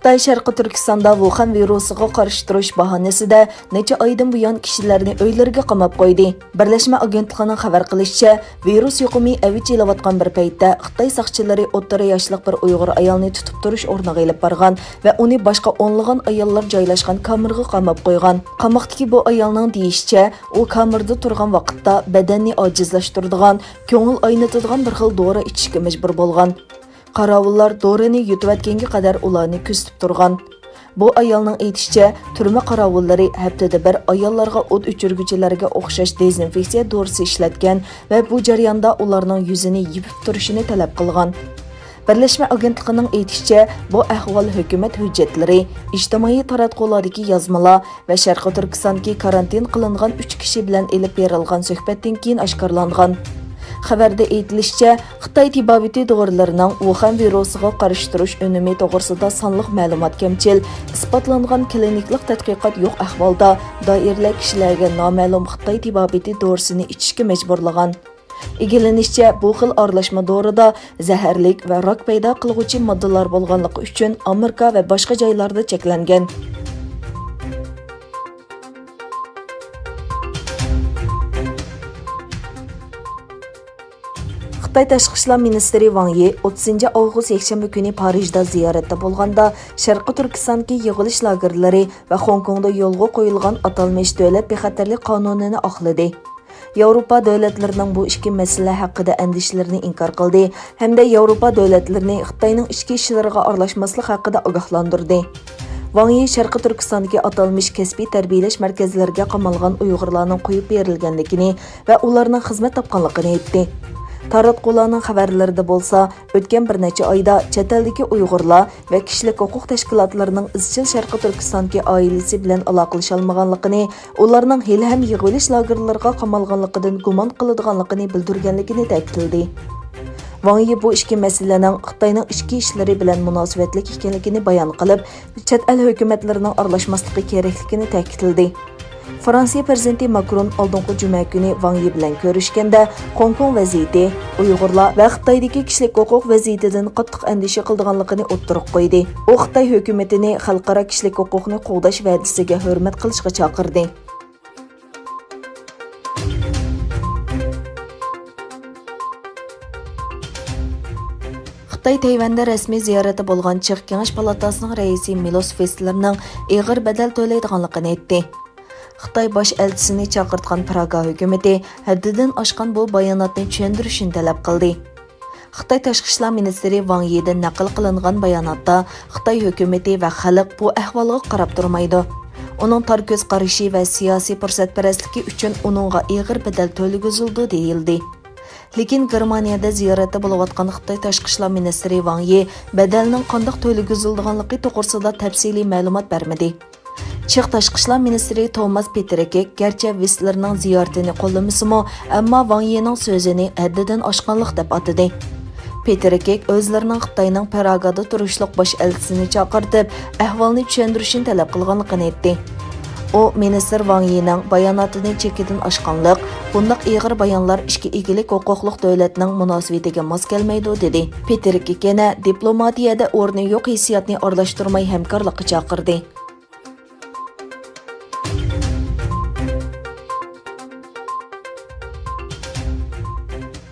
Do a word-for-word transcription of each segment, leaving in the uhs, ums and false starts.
خىتاي شەرقىي تۈركىستاندا ۋۇخەن ۋىرۇسىغا قارشى تۇرۇش باھانىسىدە نەچچە ئايدىن بۇيان كىشىلەرنى ئۆيلىرىگە قاماپ قويدى. بىرلەشمە ئاگېنتلىقىنىڭ خەۋەر قىلىشىچە، ۋىرۇس يۇقۇمى ئەۋج ئېلىۋاتقان بىر پەيتتە، خىتاي ساقچىلىرى ئوتتۇرا ياشلىق بىر ئۇيغۇر ئايالنى تۇتۇپ تۇرۇش ئورنىغا ئېلىپ بارغان ۋە ئۇنى باشقا ئونلىغان ئاياللار جايلاشقان كامېرغا قاماپ قويغان. قاماقتىكى بۇ ئايالنىڭ دېيىشىچە، ئۇ كامېردا تۇرغان ۋاقىتتا بەدەننى ئاجىزلاشتۇرىدىغان، كۆڭۈل ئاينىتىدىغان بىر خىل دورا ئىچىشكە مەجبۇر بولغان. قاراۋۇللار دورىنى يۇتۇۋەتكەنگە قەدەر ئۇلارنى كۆزىتىپ تۇرغان. بۇ ئايالنىڭ ئېيتىشىچە، تۈرمە قاراۋۇللىرى ھەپتىدە بىر ئاياللارغا ئوت ئۆچۈرگۈچىلەرگە ئوخشاش دېزىنفېكسىيە دورىسى ئىشلەتكەن ۋە بۇ جەرياندا ئۇلارنىڭ يۈزىنى يېپىپ تۇرۇشىنى تەلەپ قىلغان. بىرلەشمە ئاگېنتلىقىنىڭ ئېيتىشىچە، بۇ ئەھۋال ھۆكۈمەت ھۆججەتلىرى، ئىجتىمائىي تاراتقۇلاردىكى يازمىلار ۋە شەرقىي تۈركىستاندىكى كارانتىن قىلىنغان ئۈچ كىشى بىلەن ئېلىپ بېرىلغان سۆھبەتتىن كېيىن ئاشكارىلانغان. خەۋەردە ئېيتىلىشىچە، خىتاي تېبابىتى دورىلىرىنىڭ ۋۇخەن ۋىرۇسىغا قارشى تۇرۇش ئۈنۈمى توغرىسىدا سانلىق مەلۇمات كەمچىل، ئىسپاتلانغان كلىنىكلىق تەتقىقات يوق ئەھۋالدا، دائىرىلەر كىشىلەرگە نامەلۇم خىتاي تېبابىتى دورىسىنى ئىچىشكە مەجبۇرلىغان. ئىگىلىنىشىچە، بۇ خىل ئارىلاشما دورىدا زەھەرلىك ۋە راك پەيدا قىلغۇچى ماددىلار بولغانلىقى ئۈچۈن ئامېرىكا ۋە باشقا جايلاردا چەكلەنگەن. خىتاي تاشقى ئىشلار مىنىستىرى ۋاڭ يى ئوتتۇزىنچى ئاۋغۇست يەكشەنبە كۈنى پارىژدا زىيارەتتە بولغاندا، شەرقىي تۈركىستاندىكى يىغىلىش لاگېرلىرى ۋە خوڭكوڭدا يولغا قويۇلغان ئاتالمىش دۆلەت بىخەتەرلىك قانۇنىنى ئاقلىدى. ياۋروپا دۆلەتلىرىنىڭ بۇ ئىككى مەسىلە ھەققىدە ئەندىشىلىرىنى ئىنكار قىلدى ھەمدە ياۋروپا دۆلەتلىرىنى خىتاينىڭ ئىچكى ئىشلىرىغا ئارىلاشماسلىق ھەققىدە ئاگاھلاندۇردى. ۋاڭ يى شەرقىي تۈركىستاندىكى ئاتالمىش كەسپىي تەربىيەلەش مەركەزلىرىگە قامالغان ئۇيغۇرلارنىڭ قويۇپ بېرىلگەنلىكىنى ۋە ئۇلارنىڭ خىزمەت تاپقانلىقىنى ئېيتتى. تاراتقۇلارنىڭ خەۋەرلىرىدە بولسا، ئۆتكەن بىر نەچچە ئايدا چەت ئەلدىكى ئۇيغۇرلار ۋە كىشىلىك ھوقۇق تەشكىلاتلىرىنىڭ ئىزچىل شەرقىي تۈركىستاندىكى ئائىلىسى بىلەن ئالاقىلىشالمىغانلىقىنى، ئۇلارنىڭ ھېلىھەم يىغىۋېلىش لاگېرلىرىغا قامالغانلىقىدىن گۇمان قىلىدىغانلىقىنى بىلدۈرگەنلىكىنى تەكىتلىدى. ۋاڭ يى بۇ ئىككى مەسىلىنىڭ خىتاينىڭ ئىچكى ئىشلىرى بىلەن مۇناسىۋەتلىك ئىكەنلىكىنى بايان قىلىپ، چەت ئەل ھۆكۈمەتلىرىنىڭ ئارىلاشماسلىقى كېرەكلىكىنى تەكىتلىدى. فرانسىيە پىرېزىدېنتى ماكرون ئالدىنقى جۈمە كۈنى ۋاڭ يى بىلەن كۆرۈشكەندە، خوڭكوڭ ۋەزىيىتى، ئۇيغۇرلار ۋە خىتايدىكى كىشىلىك ھوقۇق ۋەزىيىتىدىن قاتتىق ئەندىشە قىلىدىغانلىقىنى ئوتتۇرىغا قويدى. ئۇ خىتاي ھۆكۈمىتىنى خەلقئارا كىشىلىك ھوقۇقنى قوغداش ۋەدىسىگە ھۆرمەت قىلىشقا چاقىردى. خىتاي تەيۋەندە رەسمىي زىيارەتتە بولغان چىغ كېڭەش پالاتاسىنىڭ رەئىسى مىلوس ۋېسلېرنىڭ ئېغىر بەدەل تۆلەيدىغانلىقىنى ئېيتتى. خىتاي باش ئەلچىسىنى چاقىرتقان پراگا ھۆكۈمىتى ھەددىدىن ئاشقان بۇ باياناتنى چۈشەندۈرۈشىنى تەلەپ قىلدى. خىتاي تاشقى ئىشلار مىنىستىرى ۋاڭ يىدىن نەقىل قىلىنغان باياناتتا خىتاي ھۆكۈمىتى ۋە خەلق بۇ ئەھۋالغا قاراپ تۇرمايدۇ. ئۇنىڭ تار كۆز قارىشى ۋە سىياسىي پۇرسەتپەرەسلىكى ئۈچۈن ئۇنىڭغا ئېغىر بەدەل تۆلىگۈزۈلىدۇ، دېيىلدى. لېكىن گېرمانىيەدە زىيارەتتە بولۇۋاتقان خىتاي تاشقى ئىشلار مىنىستىرى ۋاڭ يى بەدەلنىڭ قانداق تۆلىگۈزۈلىدىغانلىقى توغرىسىدا تەپسىلىي مەلۇمات بەرمىدى. چېخ تاشقى ئىشلار مىنىستىرى توماس پېترىكىك گەرچە ۋېسلېرنىڭ زىيارىتىنى قوللىمىسىمۇ، ئەمما ۋاڭ يىنىڭ سۆزىنى ھەددىدىن ئاشقانلىق دەپ ئاتىدى. پېترىكىك ئۆزلىرىنىڭ خىتاينىڭ پراگادا تۇرۇشلۇق باش ئەلچىسىنى چاقىرتىپ، ئەھۋالنى چۈشەندۈرۈشىنى تەلەپ قىلغانلىقىنى ئېيتتى. ئۇ مىنىستىر ۋاڭ يىنىڭ باياناتىنى چېكىدىن ئاشقانلىق، بۇنداق ئېغىر بايانلار ئىككى ئىگىلىك ھوقۇقلۇق دۆلەتنىڭ مۇناسىۋىتىگە ماس كەلمەيدۇ، دېدى. پېترىكىك يەنە دىپلوماتىيەدە ئورنى يوق ھېسسىياتنى ئارىلاشتۇرماي ھەمكارلىققا چاقىردى.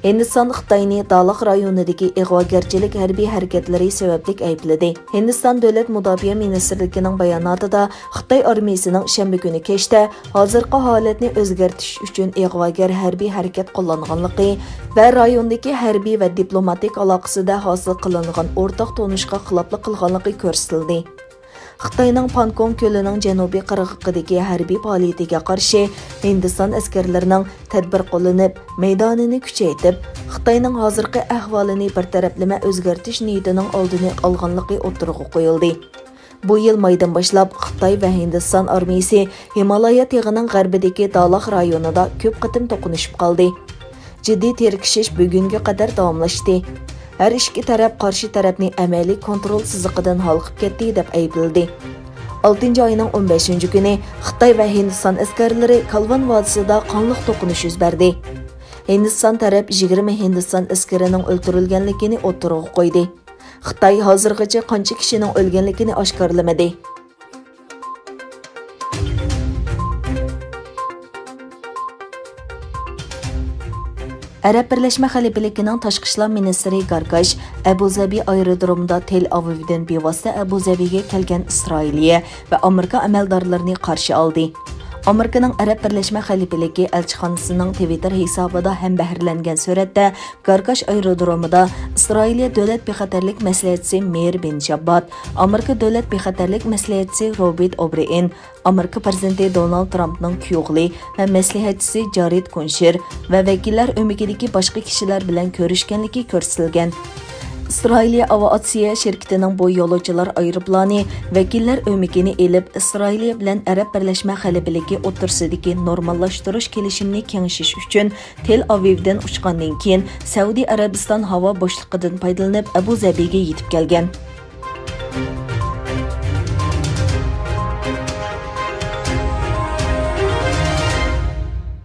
ھىندىستان خىتاينى دالاغ رايونىدىكى ئىغۋاگەرچىلىك ھەربىي ھەرىكەتلىرى سەۋەبلىك ئەيىبلىدى. ھىندىستان دۆلەت مۇداپىئە مىنىستىرلىكىنىڭ باياناتىدا خىتاي ئارمىيىسىنىڭ شەنبە كۈنى كەچتە ھازىرقى ھالەتنى ئۆزگەرتىش ئۈچۈن ئىغۋاگەر ھەربىي ھەرىكەت قوللانغانلىقى ۋە رايوندىكى ھەربىي ۋە دىپلوماتىك ئالاقىسىدە ھاسىل قىلىنغان ئورتاق تونۇشقا خىلاپلىق قىلغانلىقى كۆرسىتىلدى. خىتاينىڭ پانكوڭ كۆلىنىڭ جەنۇبىي قىرغىقىدىكى ھەربىي پائالىيىتىگە قارشى ھىندىستان ئەسكەرلىرىنىڭ تەدبىر قوللىنىپ، مەيدانىنى كۈچەيتىپ، خىتاينىڭ ھازىرقى ئەھۋالىنى بىر تەرەپلىمە ئۆزگەرتىش نىيىتىنىڭ ئالدىنى ئالغانلىقى ئوتتۇرىغا قويۇلدى. بۇ يىل مايدىن باشلاپ خىتاي ۋە ھىندىستان ئارمىيىسى ھىمالايا تېغىنىڭ غەربىدىكى دالاغ رايونىدا كۆپ قېتىم توقۇنۇشۇپ قالدى. جىددىي تىركىشىش بۈگۈنگە قەدەر داۋاملاشتى. ھەر ئىككى تەرەپ قارشى تەرەپنى ئەمەلىي كونترول سىزىقىدىن ھالقىپ كەتتى، دەپ ئەيىبلىدى. ئالتىنچى ئاينىڭ ئون بەشىنچى كۈنى خىتاي ۋە ھىندىستان ئەسكەرلىرى كالۋان ۋادىسىدا قانلىق توقۇنۇش يۈز بەردى. ھىندىستان تەرەپ يىگىرمە ھىندىستان ئەسكىرىنىڭ ئۆلتۈرۈلگەنلىكىنى ئوتتۇرىغا قويدى. خىتاي ھازىرغىچە قانچە كىشىنىڭ ئۆلگەنلىكىنى ئاشكارىلىمىدى. ئەرەب بىرلەشمە خەلىپىلىكىنىڭ تاشقى ئىشلار مىنىستىرى گاركاش ئەبۇ زەبى ئايرودرومىدا تېل ئاۋىۋدىن بىۋاسىتە ئەبۇ زەبىگە كەلگەن ئىسرائىلىيە ۋە ئامېرىكا ئەمەلدارلىرىنى قارشى ئالدى. ئامېرىكىنىڭ ئەرەب بىرلەشمە خەلىپىلىكى ئەلچىخانىسىنىڭ تىۋىتتېر ھېسابىدا ھەمبەھىرلەنگەن سۈرەتتە، گاركاش ئايرودرومىدا ئىسرائىلىيە دۆلەت بىخەتەرلىك مەسلىھەتچىسى مېيىر بېن شاببات، ئامېرىكا دۆلەت بىخەتەرلىك مەسلىھەتچىسى روبېرت ئوبرېئېن، ئامېرىكا پىرېزىدېنتى دونالد ترامپنىڭ كۈيئوغلى ۋە مەسلىھەتچىسى جارېد كۇنشېر ۋە ۋەكىللەر ئۆمىكىدىكى باشقا كىشىلەر بىلەن كۆرۈشكەنلىكى كۆرسىتىلگەن. ئىسرائىلىيە ئاۋىئاتسىيە شىركىتىنىڭ بۇ يولۇچىلار ئايروپىلانى ۋەكىللەر ئۆمىكىنى ئېلىپ، ئىسرائىلىيە بىلەن ئەرەب بىرلەشمە خەلىپىلىكى ئوتتۇرىسىدىكى نورماللاشتۇرۇش كېلىشىمىنى كېڭىشىش ئۈچۈن تېل ئاۋىۋدىن ئۇچقاندىن كېيىن، سەئۇدى ئەرەبىستان ھاۋا بوشلۇقىدىن پايدىلىنىپ، ئەبۇ زەبىگە يېتىپ كەلگەن.